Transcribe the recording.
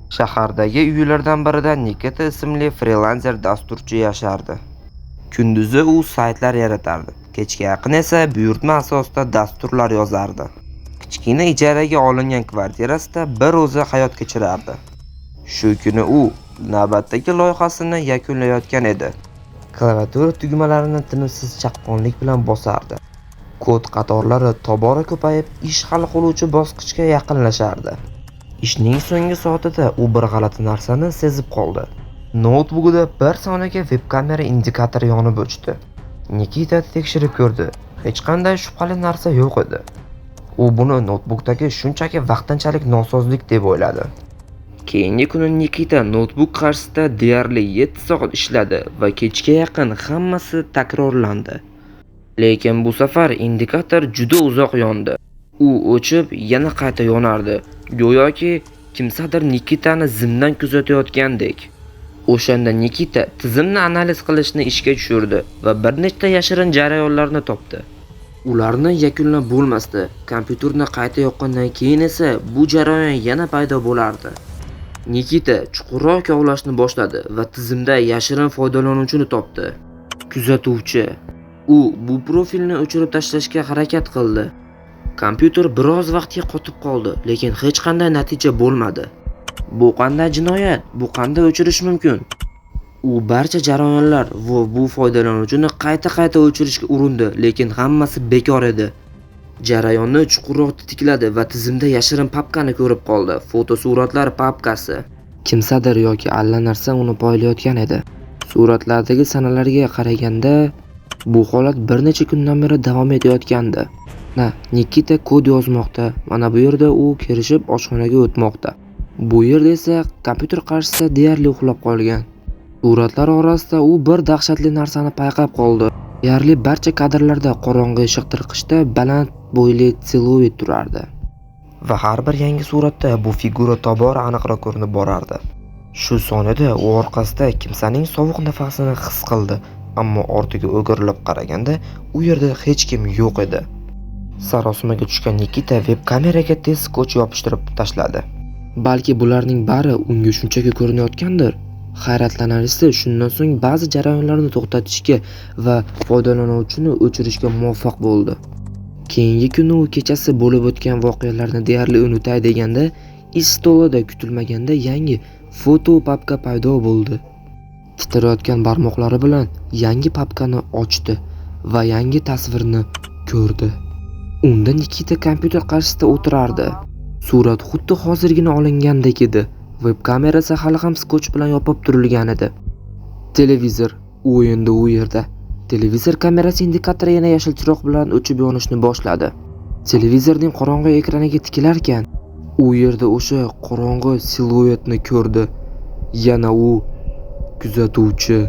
Shahardagi uylardan birida Nikita ismli frilanser dasturchi yashardi. Kunduzi u saytlar yaratardi, kechga yaqin esa buyurtma asosida dasturlar yozardi. Kichkina ijaraga olingan kvartirasida bir o'zi hayot kechirardi. Shu kuni u navbatdagi loyihasini yakunlayotgan edi. Klaviatura tugmalarini tinimsiz chaqqonlik bilan bosardi. Kod qatorlari tobora ko'payib, ish hal qiluvchi bosqichga yaqinlashardi. Ishning so'nggi soatida u bir g'alati narsani sezib qoldi. Noutbukida bir soniyaga veb-kamera indikatori yonib o'chdi. Nikita tekshirib ko'rdi. Hech qanday shubhali narsa yo'q edi. U buni noutbukdagi shunchaki vaqtinchalik nosozlik deb o'yladi. Keyingi kuni Nikita noutbuk qarshisida deyarli 7 soat ishladi va kechga yaqin hammasi takrorlandi. Lekin bu safar indikator juda uzoq yondi. U o'chib, yana qayta yonardi. Go'yoki kimsadir Nikitani zimdan kuzatayotgandek. O'shanda Nikita tizimni analiz qilishni ishga tushirdi va bir nechta yashirin jarayonlarni topdi. Ularni yakunlab bo'lmasdi. Kompyuterni qayta yoqqandan keyin esa bu jarayon yana paydo bo'lardi. Nikita chuqurroq kovlashni boshladi va tizimda yashirin foydalanuvchini topdi. Kuzatuvchi. U bu profilni o'chirib tashlashga harakat qildi. Kompyuter biroz vaqtga qotib qoldi, lekin hech qanday natija bo'lmadi. Bu qanday jinoyat? Bu qanday o'chirish mumkin? U barcha jarayonlar va bu foydalanuvchini qayta-qayta o'chirishga urindi, lekin hammasi bekor edi. Jarayonni chuqurroq titikladi va tizimda yashirin papkani ko'rib qoldi. Fotosuratlar papkasi. Kimsadir yoki allanarsa uni poylayotgan edi. Suratlardagi sanalarga qaraganda bu holat bir necha kundan beri davom etayotgandi. Na, Nikita kod yozmoqda. Mana bu yerda u kerishib oshxonaga o'tmoqda. Bu yerda esa kompyuter qarshisida deyarli uxlab qolgan. Suratlar orasida u bir dahshatli narsani payqab qoldi. Deyarli barcha kadrlarda qorong'i ishiq tirqishda baland bo'yli siluet turardi. Va har bir yangi suratda bu figura tobora aniqroq ko'rinib borardi. Shu soniyada u orqasida kimsaning sovuq nafasini his qildi, ammo ortiga o'girilib qaraganda u yerda hech kim yo'q edi. Sarosimaga tushgan Nikita veb kameraga tez skoch yopishtirib tashladi. Balki bularning bari unga shunchaki ko'rinayotgandir. Hayratlanarlisi, shundan so'ng ba'zi jarayonlarni to'xtatishga va foydalanuvchini o'chirishga muvaffaq bo'ldi. Keyingi kuni u kechasi bo'lib o'tgan voqealarni deyarli unutay deganda, ish stolida kutilmaganda yangi foto papka paydo bo'ldi. Titrayotgan barmoqlari bilan yangi papkani ochdi va yangi tasvirni ko'rdi. Unda Nikita kompyuter qarshisida o'tirardi. Surat xuddi hozirgina olingandek edi. Web kamerasi hali ham skoch bilan yopib turilgan edi. Televizor, u endi u yerda. Televizor kamerasi indikatori yana yashil chiroq bilan o'chib yonishni boshladi. Televizorning qorong'i ekraniga tikilarkan, u yerda o'sha qorong'i siluetni ko'rdi. Yana u kuzatuvchi.